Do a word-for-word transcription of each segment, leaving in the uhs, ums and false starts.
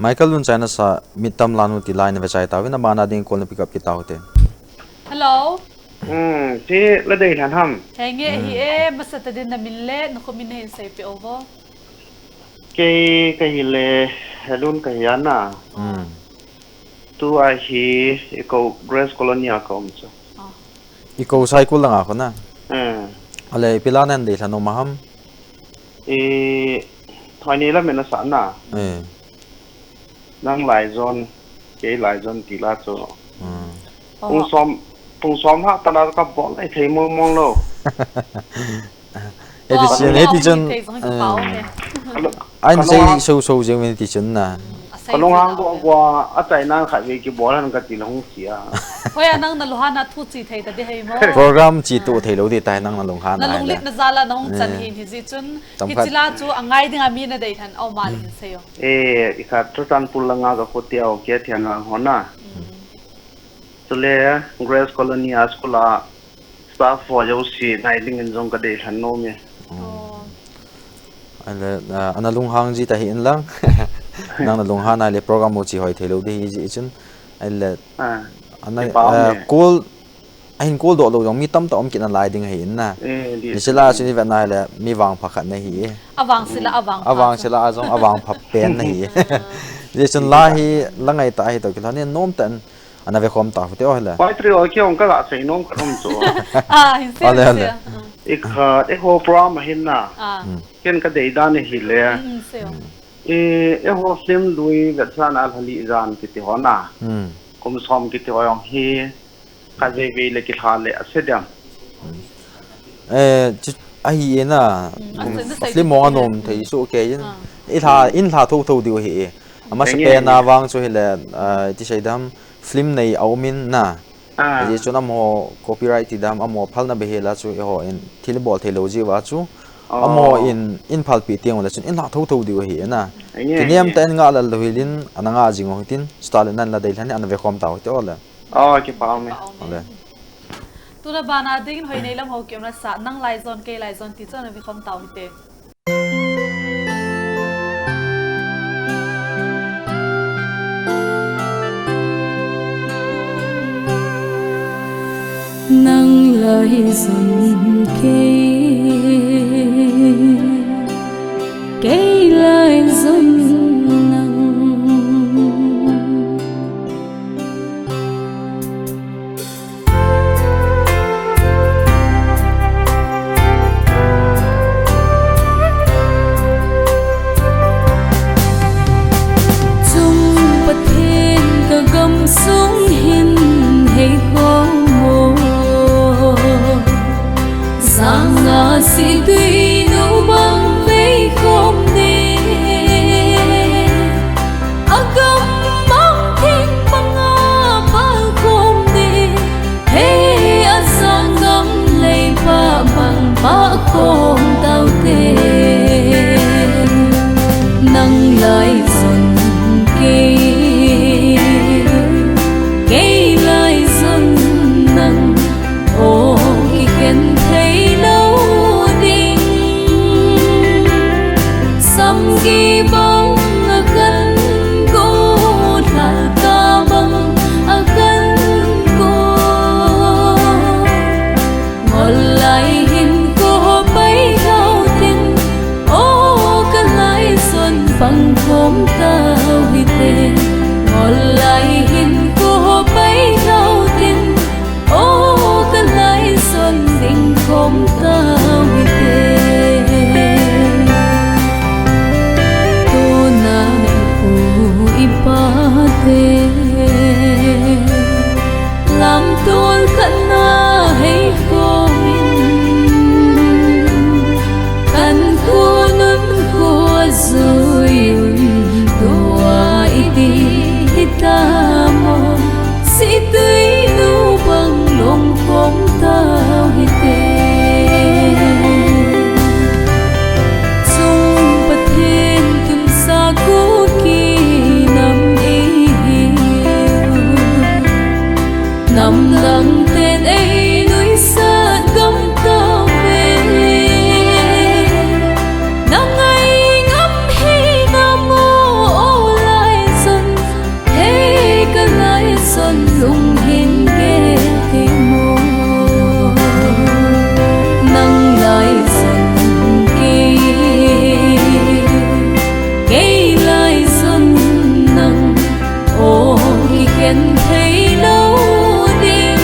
Michael Lunchai nasa Mittam Lanu ti la in ve chai tauvin, abana ding call na pick up kit taute. Hello. Hmm, ti la dei lhan ham. Henge hi e, masa ta din na min le, na ko min hin sei pe ovo. Kei ka hi le, Helun ka hi ana. Hmm. Tu a hi, i ko Grace Colony a ka um chu. Ah. I ko Saikul langa ko na. Eh. Ale, ipi la nan dei lhan u ma ham. I, thoi ni la mena sa na. Eh. Nang lai zon, kei lai zon ti la chu. Hmm. Pung som, pung som ha ta la ka bol ai thei mong mong lo. Heti chun, heti chun, eh, ain sei so so jeng heti chun na. Ka lunghang doh gua, a chai nan khat ve kibol han ka ti la hung sia. Hoiya nang na lunghang na thu chi thei ta di hei mo. Program chi tu thei lo di tai nang na lunghang na. Na lunglit na jala na hung chan hin hi ji chun. Hichi la chu a ngai ding a mi na dei than au ma le hin sei o. Eh, i khat Churachandpur langa ka ko ti au ke thian lang ho na. Chule Grace Colony a school a staff ho jouse ngai dingin jong ka dei lhan nom e. Oh. Ahile, ah, ana lunghang ji ta hi in lang. Nang na lunghang ahile program u chi hoi thei lo di hi ji chun. Ahile, ah, ana, ah, call, ahin call doh lo jong mi tamtah um kit na lai ding hi in na. Eh, di. Ni sila chun i vet na ahile, mi vangpha khat na hi e. Avang sila, avang pha. Avang sila a jong, avangpha pen na hi e. Ji chun la hi, la ngai ta hi to kila ni nom tan. Ana ve khom ta hute o hile. Poetry o kiong ka la sei nom ka nom chu. Ah, hin sei, ale, hin ale. Sei. I khat, i ho program a hin na. Ah. Hmm. Ken ka dei dan hi le. Hmm, sei o. I, i ho film lui vetsan a lhali jan kiti ho na. Hmm. Kum som kiti ho jong hi. Ka ve ve le ki lha le a se diam. Hmm. Eh, chu, ahi e na. Hmm, a se na sei film mo anom thei su ke yin. Ah. I lha, in lha tho tho diu hi e. Ama se pe na vang chu hi le, ah, ti sei dam. Film nei a um in na. Ah. Ajeh chun amaho copyright ti dam, amaho phalna behela chu eiho in thil bol thei lou jeh uva chu. Oh. Amaho in, in phalpeh teng ule chun in lah thotho diu ahi na. Enge, kiniam enge. Tah in ngah lal lou hilin, ana ngah jing u hitin, chutah le nan la dei lhan in ana ve khom tau hite ole. Oh, kipa um e. Ole. Tuna bana dingin hoi nei lam ho kiom na sa, nang lai jon, kei lai jon ti chu ana ve khom tau hite. Nang lai jon kei, kei lai jon nang. Chung Pathen ka gamsung hin hei khom o. Janga si tui nu bang vei khom de. Agam mang thing panga pal khom de, he asangam lei pa bang pa khom tau te. Nang lai jon kei, kei lai jon nang. O kiken thei lou ding. Samgi bang akan go, lhalka bang akan go. Ngol lai hin ko pai lou tin. O ka lai jon pang khom tau hite. Ngol lai hin ko pai lou tin. O ka lai jon ding khom tau hite. Tuna i pu i pa te lamtol khat na hei khom in. Kan khonung kho jui un tua i ti hita mo. Thei lou ding,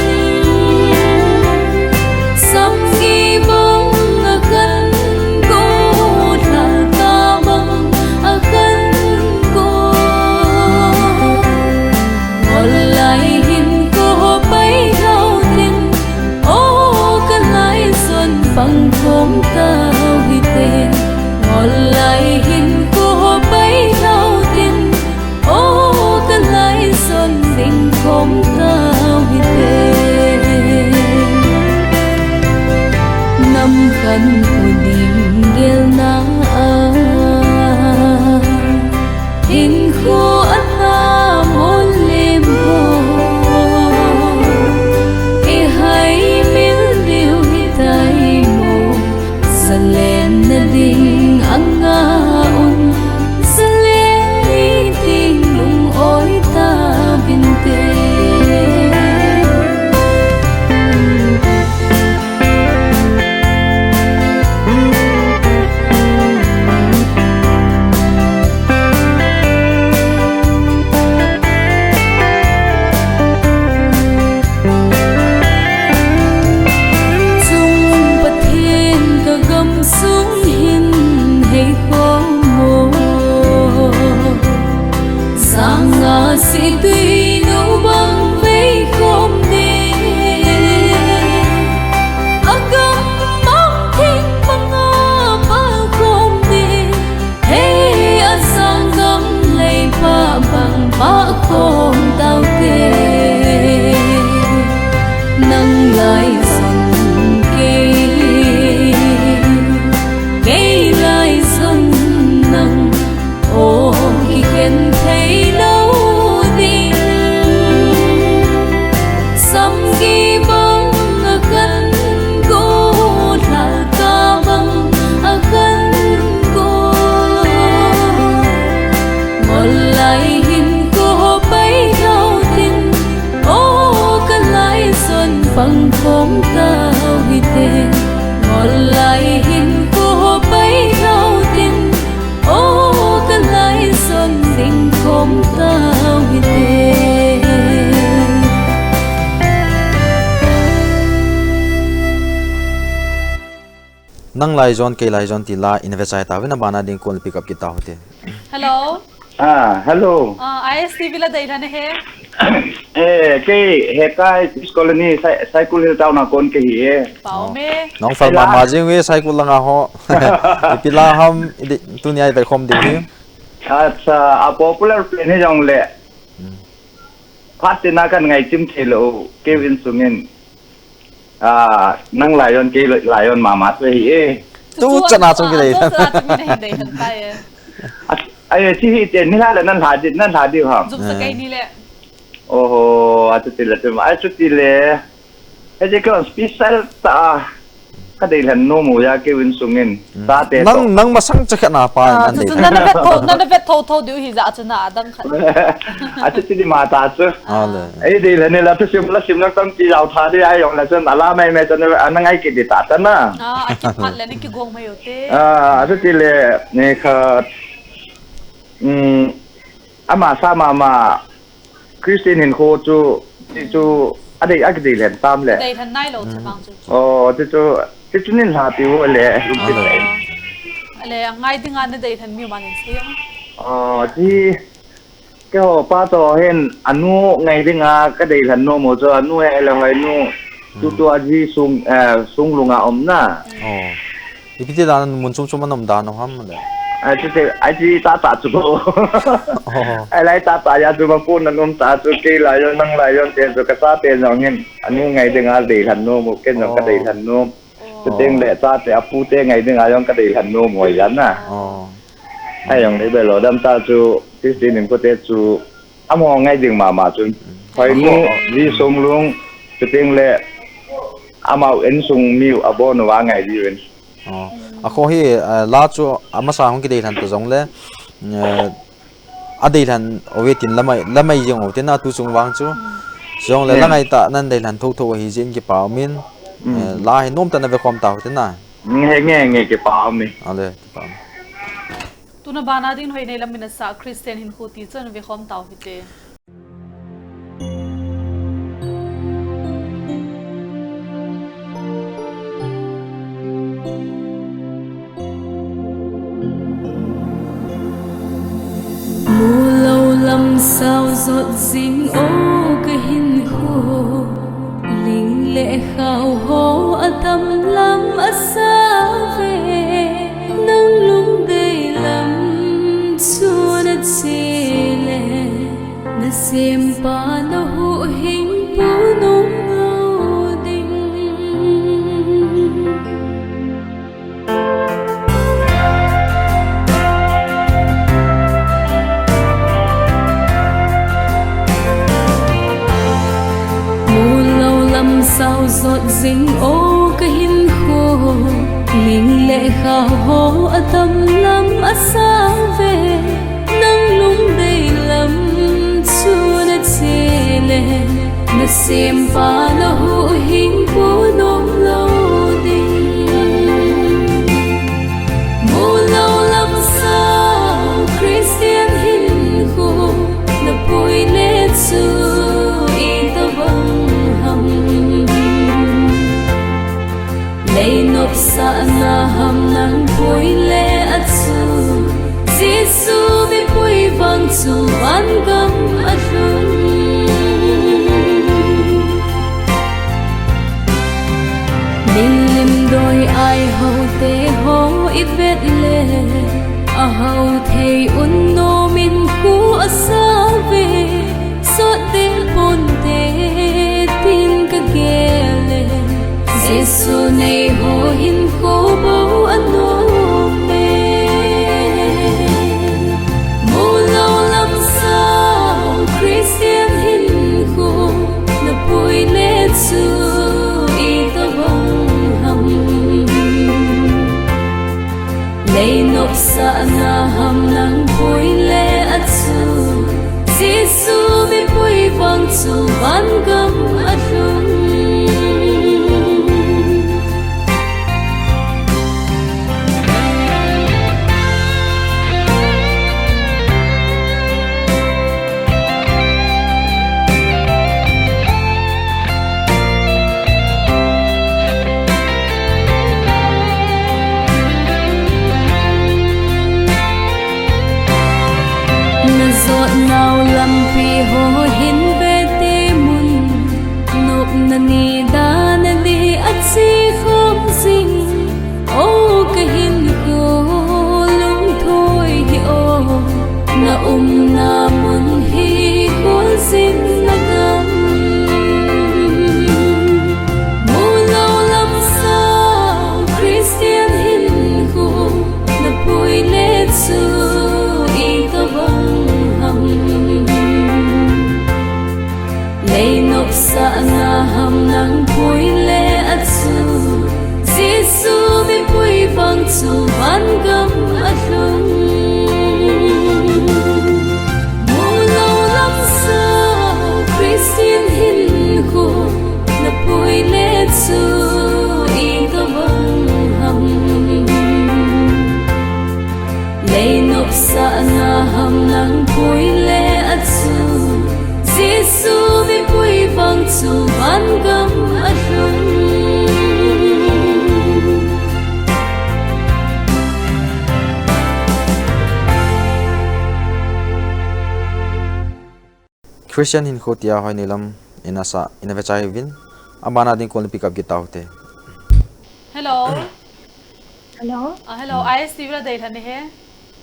samki bang a kan go, lhalta bang a kan go. Ngol lai hin ko pai lou ding, o ka laison pang khom tau hite. Ngol lai hin ko pai lou ding, o ka laison ding khom tau hite. Nam khat u ding gelna a, hinkho a na mon lem ho, i hai mil diu hitai mo. Zalen na ding anga un, zalen ni ding lung oi ta binte. Chung Pathen ka gam sung hin hei khom mo. Sanga si tui nu bang vei khom ding. A gam bang thing bang a pal khom ding. Hei a sanggam lei pa bang pa khom tau te. Nang laison kei, kei laison nang, o kikhen thei lou ding. Samki bang a kan go, lhalta bang a kan go. Ngol lai hin ko pai lou ding, o ka laison pang khom tau hite. Ngol lai hin ko pai lou ding, o ka laison ding khom tau hite. Nang laison, kei laison ti la in ve chai ta vin, abana ding kon pick up kit tau hite. Hello. Ah, hello. Ah, I S T V la dei lhan e he. Eh, kei he kai Peace Colony, Sai-, Saikul Hill Town a kon kei hi e. Pau me. Nong fel ma ma jing ve Saikul langa ho. Ipi la ham, i di, tunia i ve khom ding hi. Acha, a popular pen hi jong le. Hmm. Phat tina kan ngai chim thei lou, kei insungin. Ah, nang laison kei laison mama chu hi e. Tu chu chana chu kidei. Tu chana chu kidei han tai e. Ai, chi hi te ni la le nan la di, nan la di ha. Zum sa kei ni le. Oho, a chu ti le chu, a chu ti le. He je ka special ta. Ka dei lhan nom u ya kei insungin. Tate to. Nang, nang masang cha khat na pa. Ah, chu chu nana vet tho, nana vet tho tho diu hi ja chu na adang khat. A chu ti di ma ta chu. Ale. Ei dei lhan ni la chu sim la sim na tang ti jau tha di ai jong la chun ala mai mai chun ana ngai kit di ta ta na. Ah, a kiphat le ni kigong mai u te. Ah, a chu ti le ni khat. Um, ama sa mama Christian hinkho chu, ti chu, a dei, a kidei lhen tam le. Dei lhen nai lou chu bang chu. Oh, ti chu, ti chu nin lha pi u le. Ale, a ngai dinga na dei lhen mi man in si. Oh, ti, keiho pa to hin, anu ngai dinga ka dei lhen nom u chu, anu he le hoi nu, tu tu a ji sung, eh, sung lunga om na. Oh. Ipi ti dan mun chom chom a nom dan u ham le. Ai ti te, ai ti ta ta chu. Oh. Ai lai ta ta ya chu ba pun na nom ta chu kei laison nang laison te chu ka sa te jong hin. Anu ngai dinga dei lhan nom u, ken jong ka dei lhan nom. Oh. Chuteng le chate apu te ngai dinga jong ka dei lhan nom u ya na. Oh. Ai jong le be lo dam ta chu, Christian hinkho te chu. Amaho ngai ding mama chun. Hoi nu, ji sung lung, chuteng le, amau insung miu abon uva ngai diu in. Oh. A kho hi, eh, la chu amasa hung kidei lhan ta jong le, eh, a dei lhan uve tin la mai, la mai jeng u te na tu chung vang chu. Jong le la ngai ta nan dei lhan tho tho hi jin kipa um in, eh, la hi nom ta na ve khom ta u te na. Nge, nge, nge kipa um in. Ale, kipa um. Tuna bana din hoi nei lam in a sa Christian hinkho ti chun ve khom tau hite. Sao jot jing o ka hinkho, ling le khao ho atam lam asa ve. Nang lungdei lam chu na che le, na sempa na huhhingpu nom lo ding. Mu lo lam sao jot jing o ka hinkho, ling le khao ho atam lam asa ve. Nang lungdei lam chu na che le, na sempa na huhhingpu nom lo ding. Mu lo lam sao Christian hinkho na pui le chu itobang ham? Lei nopsahna ham nang pui le a chu, Jesu mipui vang chu vangam a lhung. Milim doi ai ho te ho i vet le, a ho thei un nom in khu asa ve. Sot ding ponte tin ka gel le, Jesu nei ho hinkho bou a nom e. Mu lo lam sao Christian hinkho na pui le chu itobang ham? Lei nopsahna ham nang pui le a chu, Jesu mipui vang chu vangam a lhung. Na jot nau lampi ho hin ve te mun, nopna ni dan a ni a chi khom jing. O ka hinkho lungthoi hi o, na umna mun hi khualzinna gam. Mu lo lam sao Christian hinkho na pui le chu itobang ham? Lei nopsahna ham nang pui le a chu, Jesu mipui vang chu vangam a lhung. Mu lo lam sao Christian hinkho na pui le chu itobang ham? Lei nopsahna ham nang pui le a chu, Jesu mipui vang chu vangam a lhung. Christian hinkho tia hoi ni lam in a sa in a ve chai vin. A bana ding kon pick up guitar te. Hello. Hello. Ah, hello. I S T V la dei lhan ni he.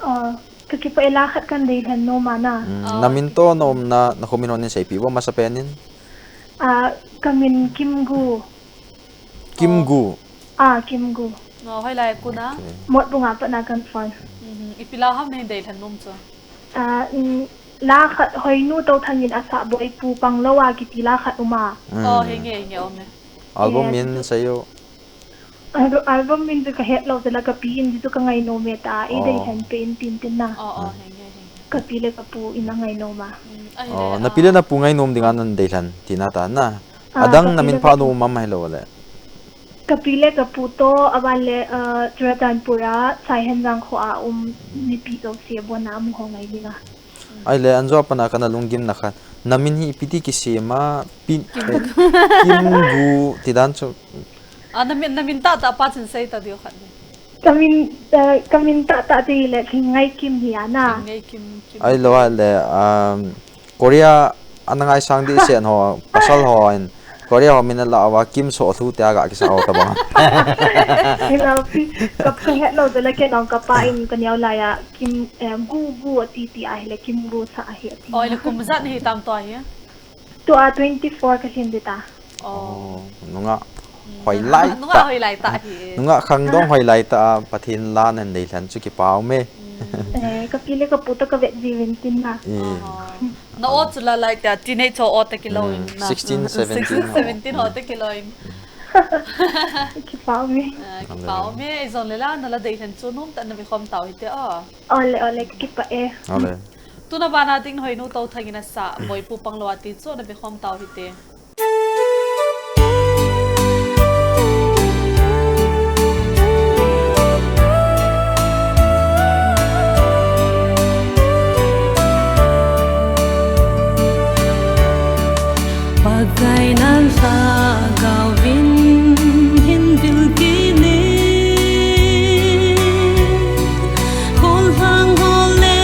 Ah, ka kipa ila khat kan dei lhan nom a na. Mm, ah, na min to na umna, na kho min hon in seipi vo masa pen in. Ah, ka min Kim Gu. Kim Gu. Ah, Kim Gu. Oh, hoilai a kon a? Okay. Motbung a pat na kan phone. Mhm. Ipi la ham nei dei lhan nom chu? Ah, mm, la khat Hoinu Touthang in a sa Boipu Panglo a kiti la khat um a. Mm. Oh, henge, henge, um e. Album min seiyo. Al-, album min chu ka het lou, chu la ka pi in chu ka ngai nom e ta, i dei lhan pe in tin tin na. Oh, oh, henge, henge. Ka pi le ka pu in a ngai nom a. Mm, ahi le, oh, na pi le na pu ngai nom ding a nan dei lhan tina ta na. Ah, adang na min pha nom a mai lou le. Ka pi le ka pu to, aban le, ah, Churachandpur a, Saihenjang kho a um mipi jouse bon a mu ho ngai ding a. Ahile, anjo a pat na kana lunggimna khat. Na min hi ipi ti kisem a, pi-, Kim. Eh, Kim Gu ti dan chu. Ah, na min, na min tahtah pa chun sei ta diu khat ni. Ka min, eh, ka min tahtah ti le, Lhingngai Kim hi a na. Lhingngai Kim, Kim. Ahilou le, um, Korea ana ngaisang ding sen ho, pasal ho in Korea ho min ala uva Kim Seok Thu tia ga kisa ho tabang. Hello, pi, ka, ka het lou dela ken ong ka pa in ka neo laiya Kim, eh, Gu, Gu ati ti ahile Kim Gu Sa ahi ati. Oi, le kum ijat nahi tam tua hi? Tua twenty-four ka lhin ding ta. Oh. Oh, nungah hoilai ta. Nungah hoilai ta hi. Nungah khangdong hoilai ta, Pathen in ahin deilhen chu kipa um e. Eh, ka pi le ka pu toh ka vet jiuvin tin na. Eh. Oh. Na o chu la lai ta, teenage ho o ta kilou in na. Sixteen, seventeen ho. Sixteen, seventeen ho ta kilou in. Kipa um e. Ah, kipa um e, ei jong le la, na la deilhen chu nom ta na ve khom tau hite o. Ole, ole, ka kipah e. Ole. Tuna bana ding Hoinu Touthang in asah, Boipu Panglou ati chu na ve khom tau hite. Pakai na lhagao vin hin vil kit in, kholhang ho le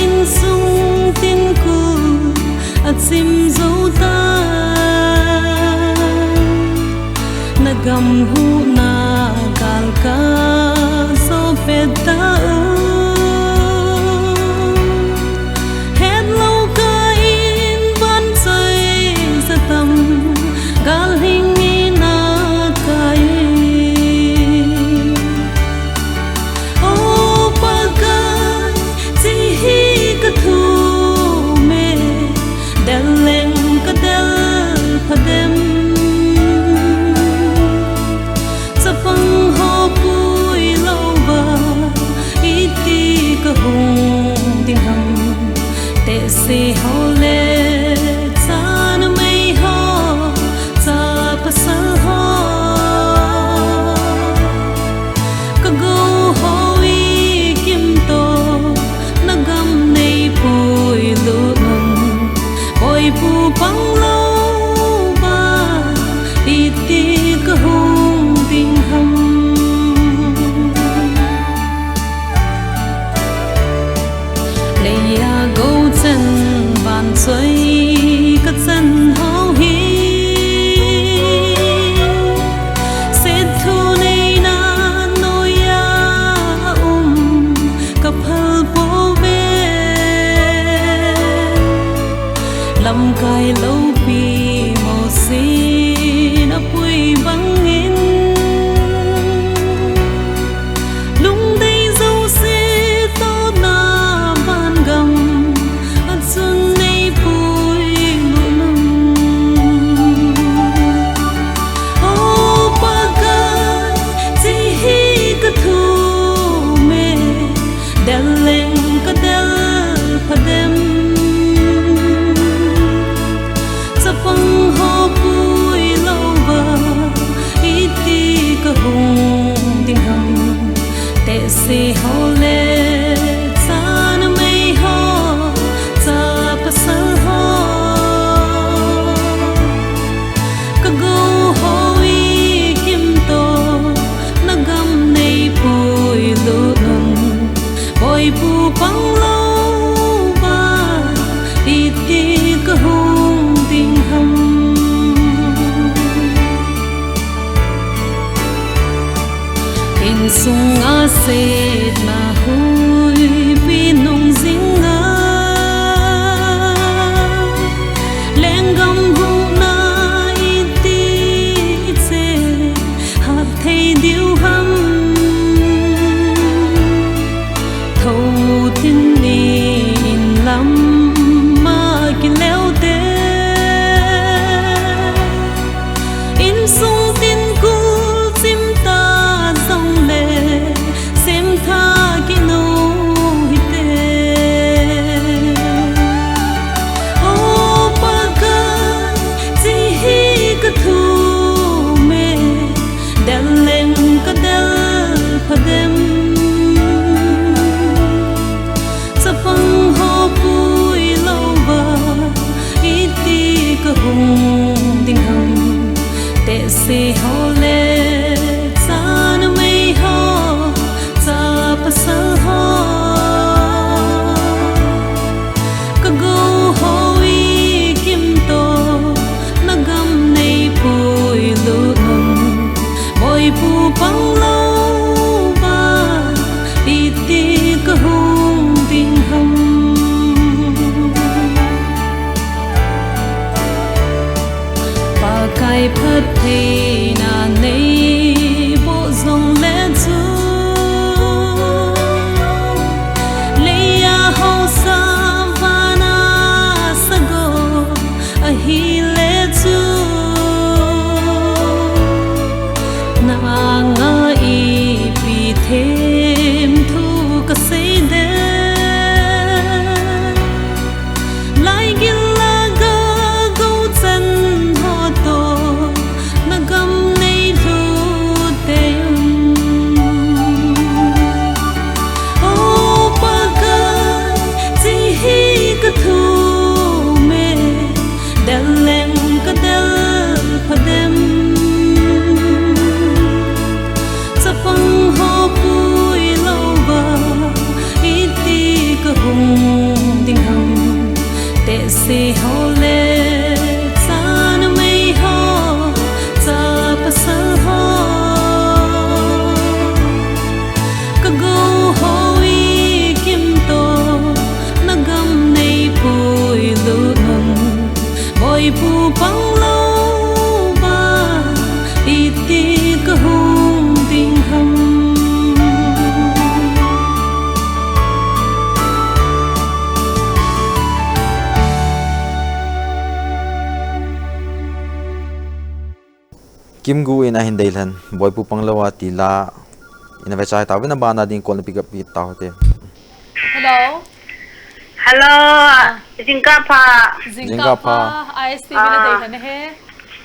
insung tin kul achim jou ta. Na gam huhna gal ka jou pet ta u. Hetlou kah in van choi sa tam, gal hing in a kai. O Pakai, hiche hi ka thum e, del leng ka del pha dem? Chapang ho pui louva, iti ka hung ding ham? Tehse ho le chanumei ho, cha pasal ho, ka gou ho i kim toh, na gam nei puilut un. Boipu Panglou va, iti ka hung ding ham? Leiya gou chen van choi ka chan ho hi, setthu neina noiya um ka phal pouve. Lamkai loupi Mosi in apui bangin, lungdei jouse toh na van gam achun nei puilut un. O Pakai, hiche hi ka thum e, del leng ka del pha dem? Chapang ho pui louva, iti ka hung ding ham? Tehse ho le chanumei ho, cha pasal ho, ka gou ho i kim toh, na gam nei puilut un. Boipu Panglou va, iti ka hung ding ham? Insunga setna huipi nung jinga, lenggam huhna iti che hat thei diu ham? Thou tin ni in lam a kileu te, insung tin kul chim ta jongle, semtha kinu hite. O Pakai, hiche hi ka thum e, del leng ka del pha dem? Chapang ho pui louva, iti ka hung ding ham? Tehse ho le chanumei ho, cha pasal ho, ka gou ho Phattheina nei boh jongle chu, leiya haosa vana sagoh ahile chu, na anga ipi themthu kasei dem? Laigil laga gouchan ho toh na gam nei lhut teng. O Pakai, hiche ka thum e, del leng ka del pha dem? Chapang ho pui louva, iti ka hung ding ham? Tehse ho le chanumei ho, cha pasal ho, ka gou ho ikim toh na gam nei pui lut un. Boipu pang louva, iti ka hung ding ham? Kimgu in ahin deilhen, Boipu pang louva ti la in ave chai tauvin, abana ding call na pick up kit tau te. Hello. Hello. Ah. Jingkah pha. Jingkah pha. Jingkah pha. I S T V la, ah, deilhen he.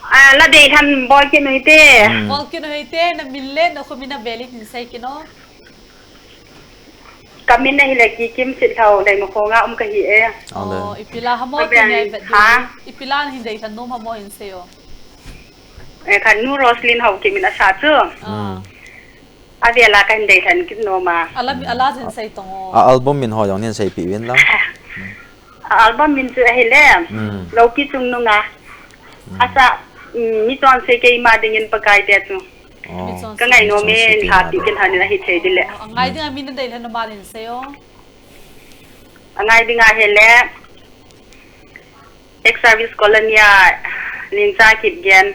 Ah, la deilhen bol kit u hite. Hmm. Bol kit u hite, na min le na khut min na velin hin sei kit o. Ka min ahile Kikim Sitlhou, Leimakhong a um kahi e. Ole. Oh, ipi la ham o, tuni a i vet diu. Ha? Ipi la hin deilhen nom ham o, hin sei o. Eh, khat Nu Roslyn Haokip min asa chu. Ah. Hmm. Avel a kahin deilhen kit nom a. Ala mi, ala jin sei tong o. A album min ho jong nin seipeh uvin lang. A album min chu ahile, hmm, Loupi Chungnung a. Hmm. Asa, mm, Mi Chonse Keima Dingin Pakai tia chu. Oh. Mi Chonse. Ka ngainom e, mi chonse keima dingin. Lhapi kin hanin ahi thei dile. Oh, angai dinga min na deilhen nom a hin sei o. Angai dinga ahile, Ex-service colony a Lingcha Kipgen,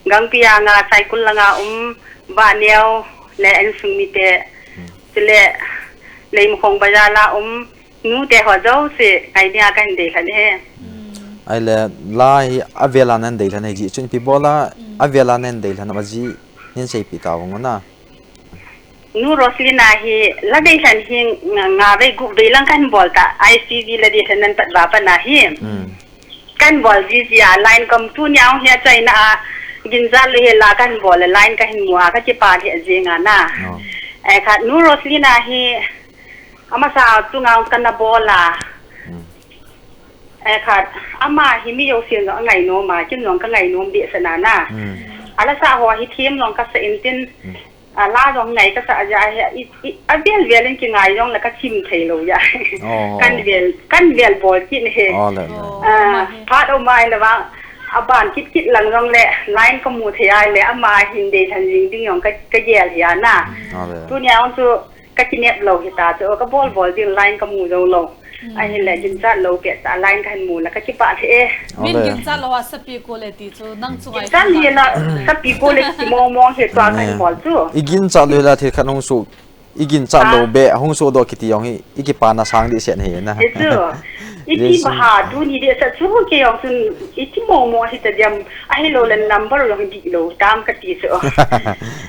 Gangpi anga Saikul langa um, Vahneo le insung mite, hmm, chule Leimakhong bazar la um, nute ho jouse, ngai dinga kahin deilhen e. Hmm. Ahile, la hi avel a nahin deilhen e, ajeh chu ipi bol a, hmm, avel a nahin deilhen a, ajeh nin seipeh tauvin o na. Nu Roslyn a hi, la deilhen hi nga, nga vei gup vei lang kahin bol ta, I S T V la deilhen nan pat va pat na hi. Hmm. Kahin bol jiji a, line kamu tunia hi achaina a, ginjat lou hi la kahin bol a, line kahin mu a, kakipah lheh jeng a na. Oh. Eh, khat Nu Roslyn a hi, amasa chunga kana bol a. Hmm. Eh, khat, ama hi mi jousen jong angainom a, kin jong kangainom behseh na na. Hmm. Ala sa ho hi them jong kasa in tin, hmm, ala jong ngai kasa a ja hi, i, i, avel vel in kingai jong la kathim thei lou ja. Oh. Kahin vel, kahin vel bol kit e. Oh, le, le. Oh, ah, ama hi. Phat um a ahile vang, aban kit kit lang jong le, line kamu thei a le, ama hin deilhen jing ding jong ka, kagel hi a na. Oh, le. Tunia jong chu, kakinep lou hita chu, kabol bol ding line kamu jou lou. Hmm. Ahile, ginchat lou pet a line kahin mu la, kakipah lheh e. Min ginchat lou a sapi ko le ti chu, nang chu ngai. Ginchat lou la, sapi ko le ti mong mong hi tua kahin bol chu. I ginchat lou la thil khat hung soh, i ginchat lou be, hung soh doh kiti jong hi, i kipana sang dehset hi na. Hi chu. Iti maha, tuni dehset chu, kei jong chun, iti mong mong hita diam, ahilou le number jong dih lou tam kati chu.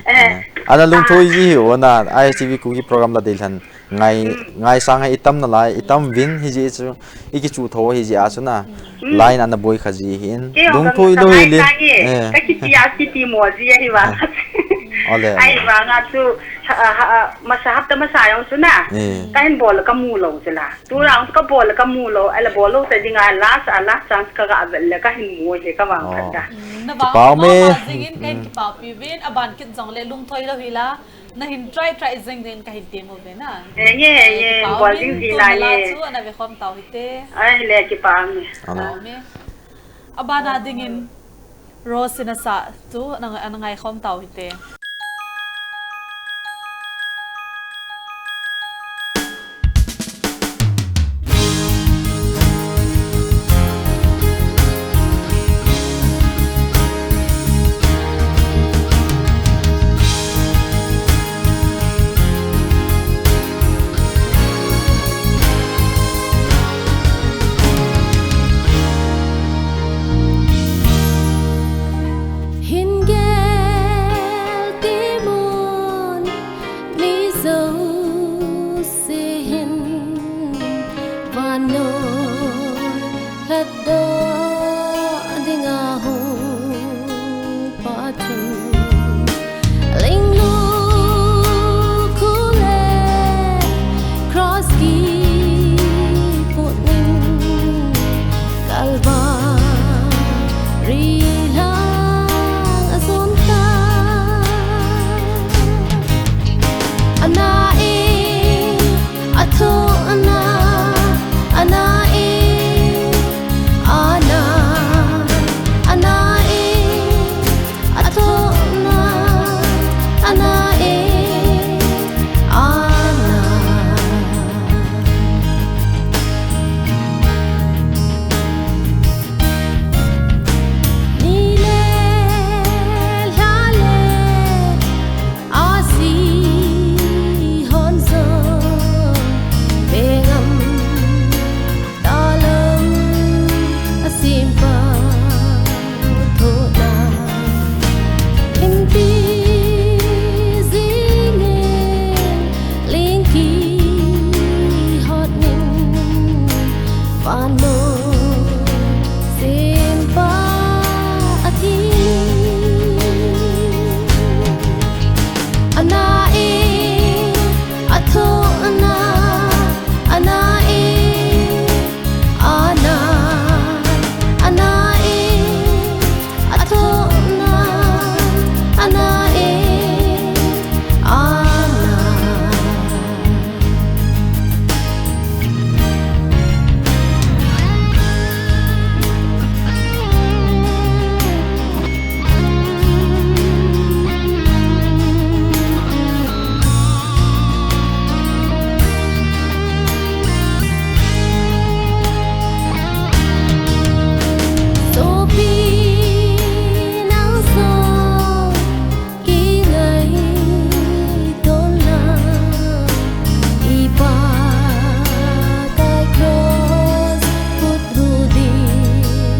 Eh. Ana lungthoi ji hi o na, I S T V Kuki program la deilhen. Ngai, hmm, ngaisang a i tam nalai, i tam uvin, hijeh chu, i kichuh tho hijeh a chu na, hmm, line ana boi kha ji hin. Kei jong lungthoi lou hi le. Eh. Kakiti a kiti mo ji ahi vang. Ole. Ahi vang a chu, ha, ha, masa hapta masa jong chu na. Eh. Kahin bol kamu lou chu la. Tu round kabol kamu lou, ahile bol lou ta ding a last, a last chance kaga vet le kahin mu hi kavang khat da. Hmm, na vang kipah ume. Jing in kahin kipah pi uvin, aban kit jong le lungthoi lou hi la. Nahin try, try jing ding kahin tem uve na. Eh, nge, eh, nge, kipah bol ding ji na nge. Chu ana ve khom tau hite. Ahile kipah nge. Amen. Kipah nge. Abana dingin Rose in asah chu ana, ana ngai khom tau hite. Lhatdoh dinga hung pha chun, linglu khu le cross kiput in, Calvary lhang a jon ta. Ana e, a thohna, ana e, ana, ana e, a thohna, ana e, ana. Ni le lha le ahsi hon jong, bengam talou a simpa thohna. Inpi jingin ling kihot in, vannoi simpa athi. Ana e, a thohna, ana e, ana, ana e, a thohna, ana e, ana. Sopi nang jong kingaito lang, i Pakai cross put hu ding.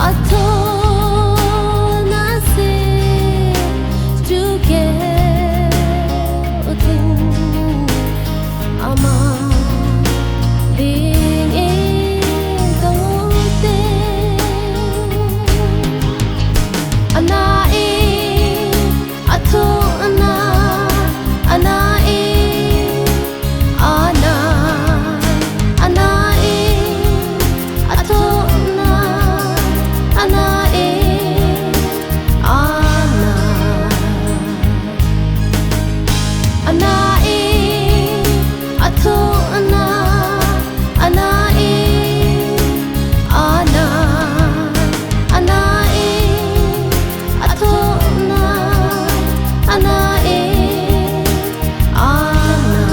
A thohna seh chu keu tin, ama dingin ka ngoh te. Ana e, a thohna, ana e, ana, ana e, a thohna, ana e, ana. Ana e, a thohna, ana e, ana, ana e, a thohna, ana e, ana.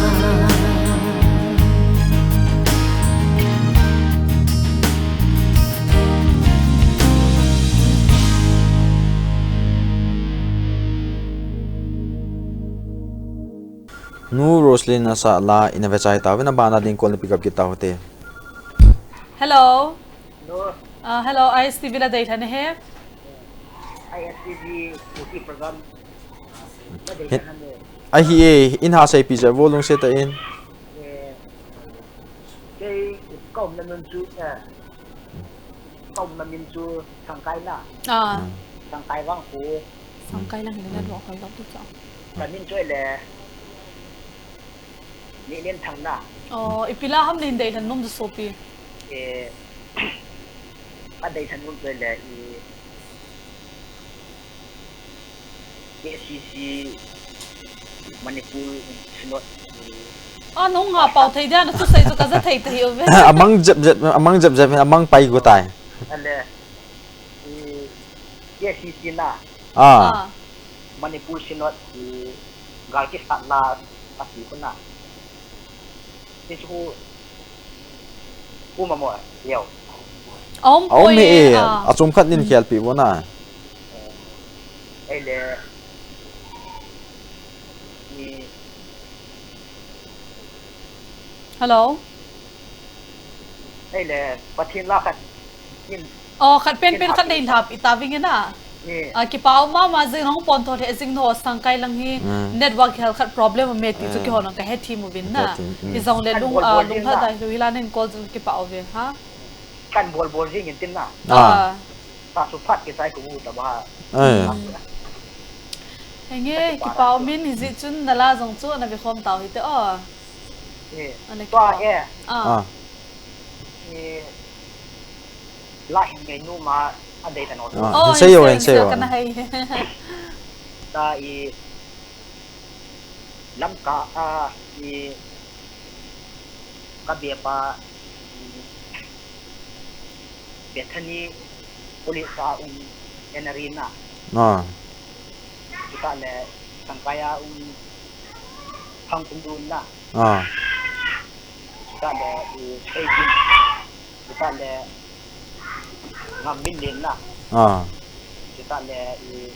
Nu Roslyn asah la ina vechai tauvin, abana ding call na pick up kit taute. Hello. Hello. Ah, hello, I S T V la deilhen ahi. I S T V Kuki program. La deilhen ahi. Ahi e, in ha seipi jeh vo lungset tah in. Eh, kei ka umna mun chu, eh, ka umna min chu Sangkai na. Ah. Sangkai vang khu. Sangkai lang hile na dong hoi lou tu cha. Ka min chu le Nehlenthang na. Oh, ipi la ham nei deilhen nom chu sopi. Eh, ka deilhen nom chu le i K C C Manipur Synod. A, nung ha pau thei dia, na chu sei chu ka ja thei thei uve. Amang jep jep, amang jep jep, amang pai gu tai. Ale, i K C C na. Ah. Ah. Manipur Synod i gal kisat la ati ko na. Ti chu Puma mo, leo. Aum poi e, ah. Achom khat nin khelpi vo na. Eh, ei le. Ni. Hello? Ei le, Pathen la khat nin. Oh, khat pen pen khat nei lhap ita ving na. Eh. Ah, kipa um mama jing, nahung pon tho lheh jing, nangho Sangkai lang hi, mm, network hel khat problem aume ti chu, ah, keiho nang kahe thim uvin na. Kahe thim, mm. Hijongle lung, ah, lung lhadai lou hi la, nang call jong kipa uve, ha? Kan bol bol jing in tin na. Ah. Ah. Ta su phat kisai ku u ta ba. Eh. Mm. Henge, kipa um in, hijeh chun nala jong chu ana vekhom tau hite o. Eh. Ana tua kipa. Eh. Ah. Ah. Eh. La hin ngai nu ma a dei ta no. Ah, oh, hin sei yo, hin sei, hin sei yo, yo, kana hai. Ta i Lamka a i ka bepa i Bethany Police a um Henry na. Ah. Chutah le Sangkai a um Thangkundun na. Ah. Chutah le i Seijin. Chutah le Ngamminlen na. Ah. Chutah le i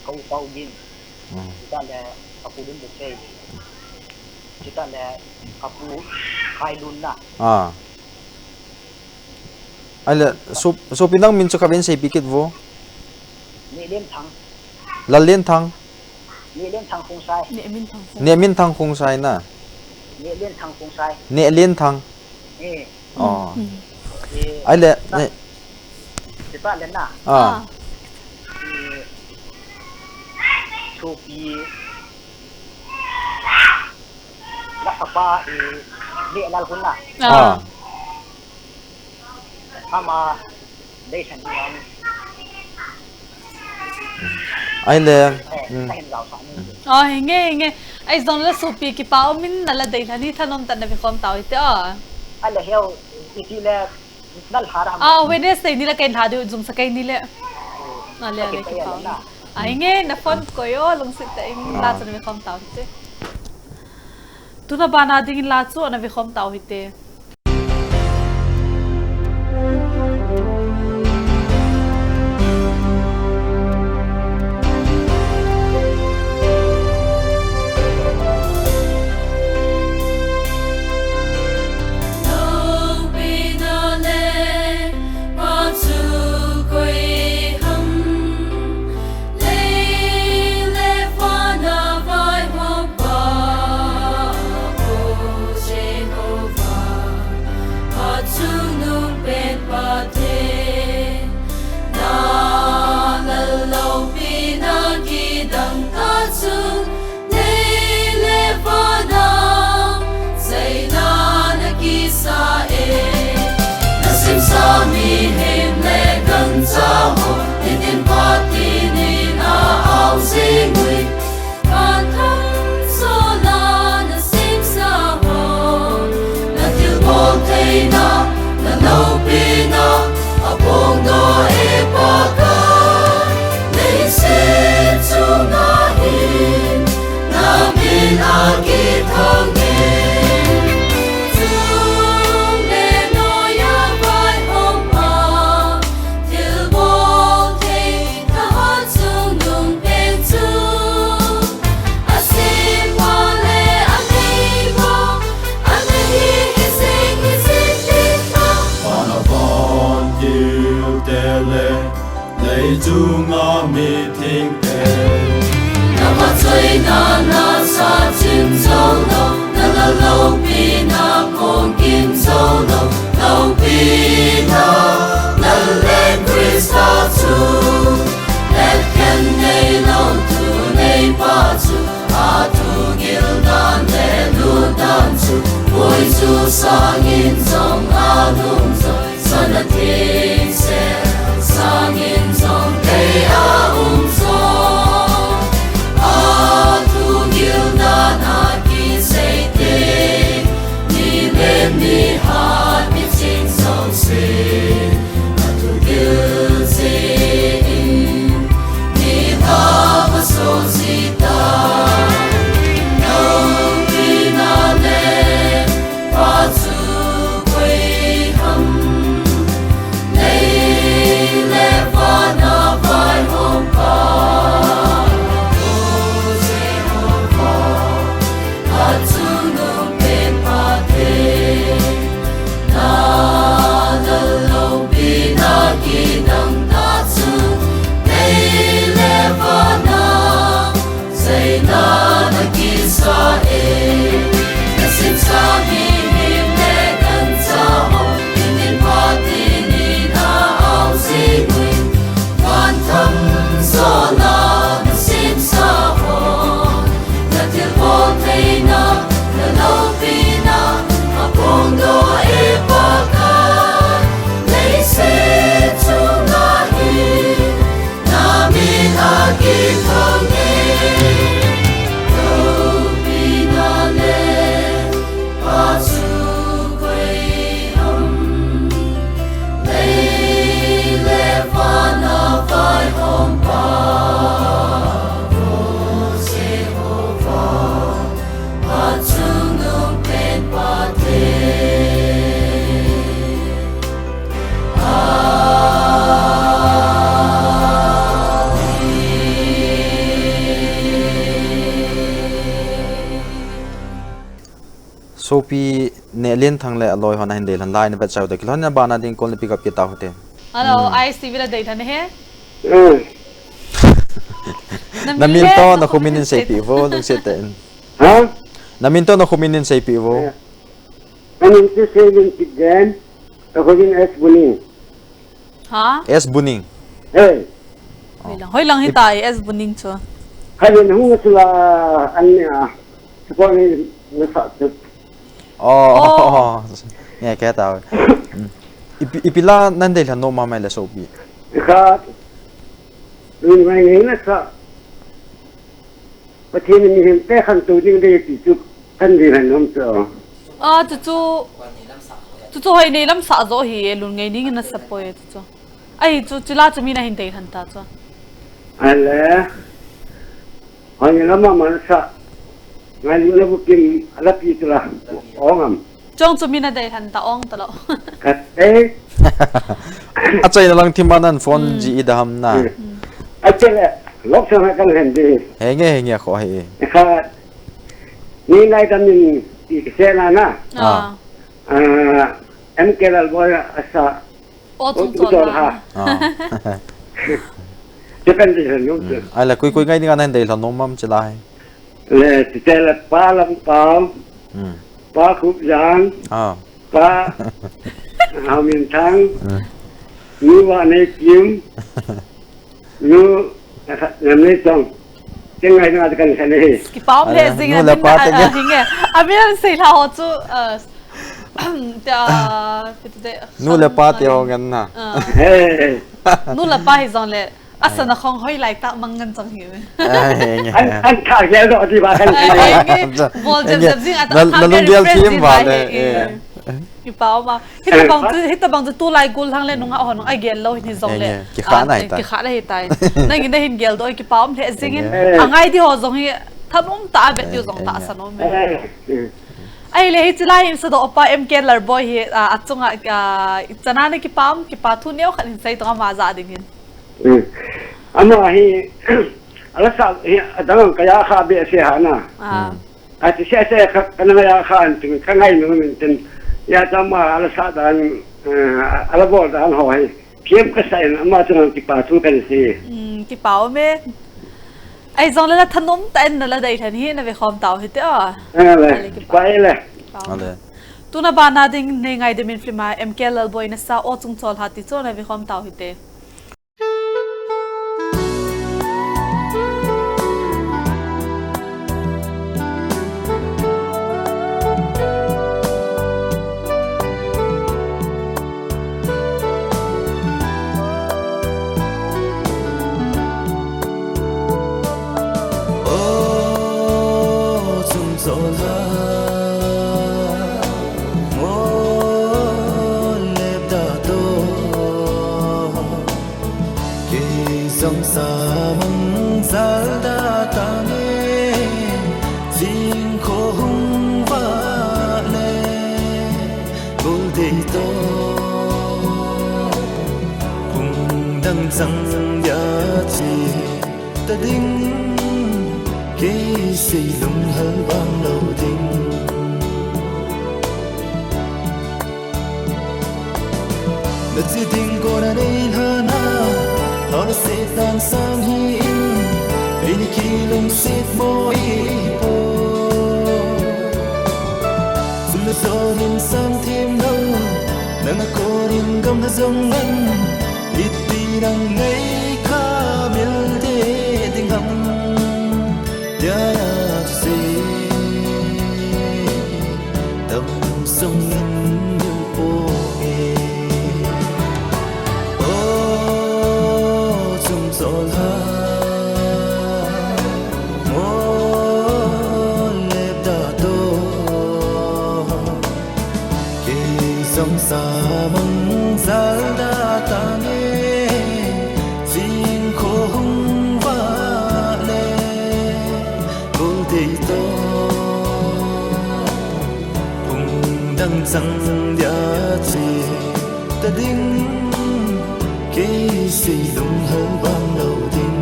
ka u Paugin. Ah. Chutah le ka pu Lunbukchei. Chutah le ka pu Khailun na. Ah. Ahile, so, sopi nang min chu khatvei seipi kit vo. Nehlenthang. Lallenthang. Nehlenthang Khongsai. Nehminthang Khongsai. Nehminthang Khongsai na. Nehlenthang Khongsai. Nehlenthang. Eh. Oh. Mm. Eh, ahile, na, eh. Chutah le na. Ah. Ah. Eh, sopi. La sapa, eh, Nehlal Hun na. Ah. Ah. Ama, dei san ni ang. Ahile, eh, mm, ka hin jao sa ni. Oh, henge, henge. Ahijongle sopi kipa um in nala dei lha ni thanom tah in na vekhom tau hite o. Ahile heo, iti le, na lha ra ham. Ah, Wednesday ni la kahin lha diu jong sa kei ni le. Oh, ahile, ahile kipa um in. Ah, henge, na phone koi o, lungset tah in la chu na vekhom tau hite. Tuna bana dingin la chu ana vekhom tau hite. Nasemsa mihem le gancha ho, nitin phat tinin a-ao jing uve. Phat thang sola nasemsa ho, na thilbol theina, na loupina, aphongdoh e Pakai. Leiset chunga hin, na min akithang e. Chung le noiya vaihom pa, thilbol thei tah ho chungnung peng chu. Asempa le aneipa, ana hi hijing hijing ding tah. Van a van gil te le, lei chunga mithengte. Na phatchoina nasa chim jou lou, na lal loupina khong kim jou lou, loupina, Lal le Christa chu. Letkhen neilou thuneipa chu, athu gil dan le lut dan chu, pui chu sangin jong alung joi. Sana theng sel sangin jong tei a um jong, athu gil dan a kisei teng, ni lem ni hat ni ching jouse, athu gil jeh in, ni lhama so jita, loupina le phat chu koi ham? Lei Sopi Nehlenthang le aloi hon ahin deilhen lai na vet chau te. Kilhon na bana ding call na pick up kit tau te. Hello, hmm. I S T V la deilhen he. Hmm. Na min to na khumin in seipi vo, lungset tah in. Ha? Na min to na khumin in seipi vo. Yeah. Ka min chu Seilin Kipgen, ka khumin S Buning. Ha? S Buning. Hey. Hoilang, hoilang hita S Buning chu. Khatvei hung sula an nia. Support ni na sa chu. Oh, oh. Nge kei tah. Hmm. Ipi, ipi la nan deilhen nom mai le sopi. Khat. Lungngai ngai na sa. Pathen in mihem te khantou ding dei ti chu kan deilhen nom chu. A, chu chu, chu chu hoi nei lam sa jo hi e, lungngai ning na sa poi chu chu. Ahi chu, chu la chu mi na hin deilhen ta chu. Ale. Hoi nei lam ma sa. Ngai ning na bukim ala pi chu la. Ong am. Chong chu mi na deilhen ta ong ta lo. Kat e. Achaina lang thim a nan phone hmm. Ji i da ham na. Hmm. Achaina lok sang kan hen di. He nge, he nge kho he. Kha. Ni nai kan min ti se na na. Ah. Ah. Ah, M K Lalboi asa. O chung chol ha. Ah. Chu kan deilhen nom chu. Hmm. Ai la koi koi ngai ding a nan deilhen nom mam chu la he. Le, ti te le Pa Lampau, hmm. Pa Khupjang, ah. Pa Hauminthang, hmm. Nu Vaneikim, Nu, eh, Namnei Chong. Te ngai na kan khan e. Kipa um le jing nu le pa te nge. Amin sei la ho chu, eh, ta, nu le pa te ho ngen na. Hey. Nu le pa hi jong le. Asa na khong hoi lai ta mang ngan chang hi. An, an tha gel do di ba kan. Bol jep jep jing ata na lunggel thim ba le. Kipa um a. Hita bang chu, hita bang chu tulai gul hang le nunga hon a gel lo hi jong le. Kikha na hi tai. Kikha na hi tai. Nangin na hin gel do kipa um le jing in. Angai di ho jong hi thanom ta a vet di jong ta sa nom e. Ahile hiche lai in sa do pa M K Lalboi hi, a, achunga, a, chana na kipa um, kipa thu neo khat hin sei tong ama ja ding hin. Hmm. Ama hi, ala sa, hi, adang ka ya kha be se ha na. Ah. Hmm. Ati se se kha, ka na ya kha an tin, ka ngai nu min tin. Ya ta ma ala sa dan, eh, ala bol dan ho hi. Kem ka sa in, ama chunga kipa thu kan sei. Hmm, kipa um e. Ai jong le la thanom ta in na la dei than hi na ve khom tau hi te a. Ah, le. Ale kipa. Kipa e le. Kipa um e. Ale. Tuna bana ding nei ngai de min film a M K Lalboi na sa O Chung Chol Ha ti chu na ve khom tau hi te. O Chung Chol Ha, mo lep da to. Kei jong sa mang jal da ta nge, jing kho hung vah le, gol dei to, hung dang chang dia che ta ding, kei sei lung hal vang lo ding. Na chi ding ko na nei lhana, hao na se tang sang hi in, ei ni ki lungset mo i po. Sun na so nin sam thim lo, nang a ko nin gam na zong ngan, iti nang nei kha mil de ding ham. Dia na se. Tam sung in yu po e. O Chung Chol Ha, mo lep da to. Kei jong sa mang jal da ta nge, jing kho hung vah le. Gol dei to, hung dang chang dia che ta ding, kei sei lung hal vang lo ding.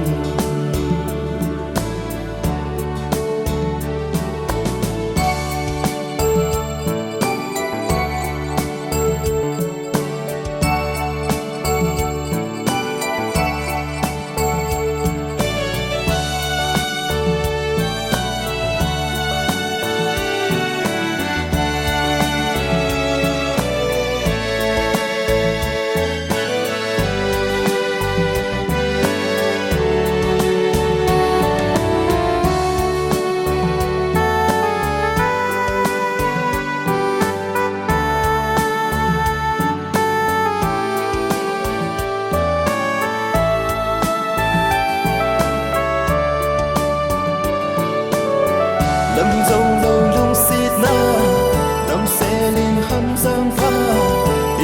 Samsang pha,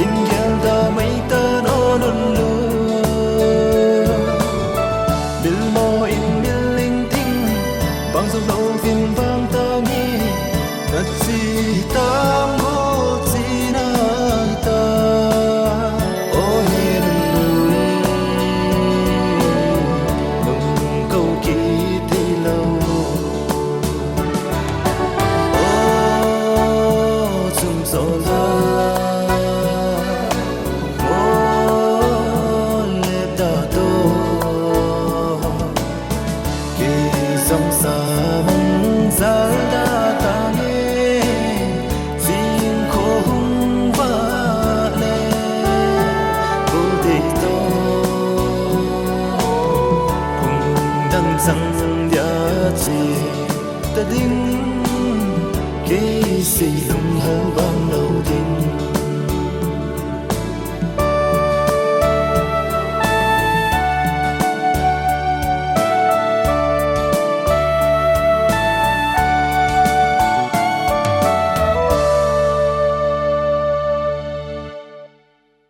in gel da mai ta no nun lu. Bil mo in bil ling ting, bang zo lo vin bang ta ngi. Ka chi tam ho chi na ta, o hi nun lu. Nung kau ki thei lo. O, chum so la.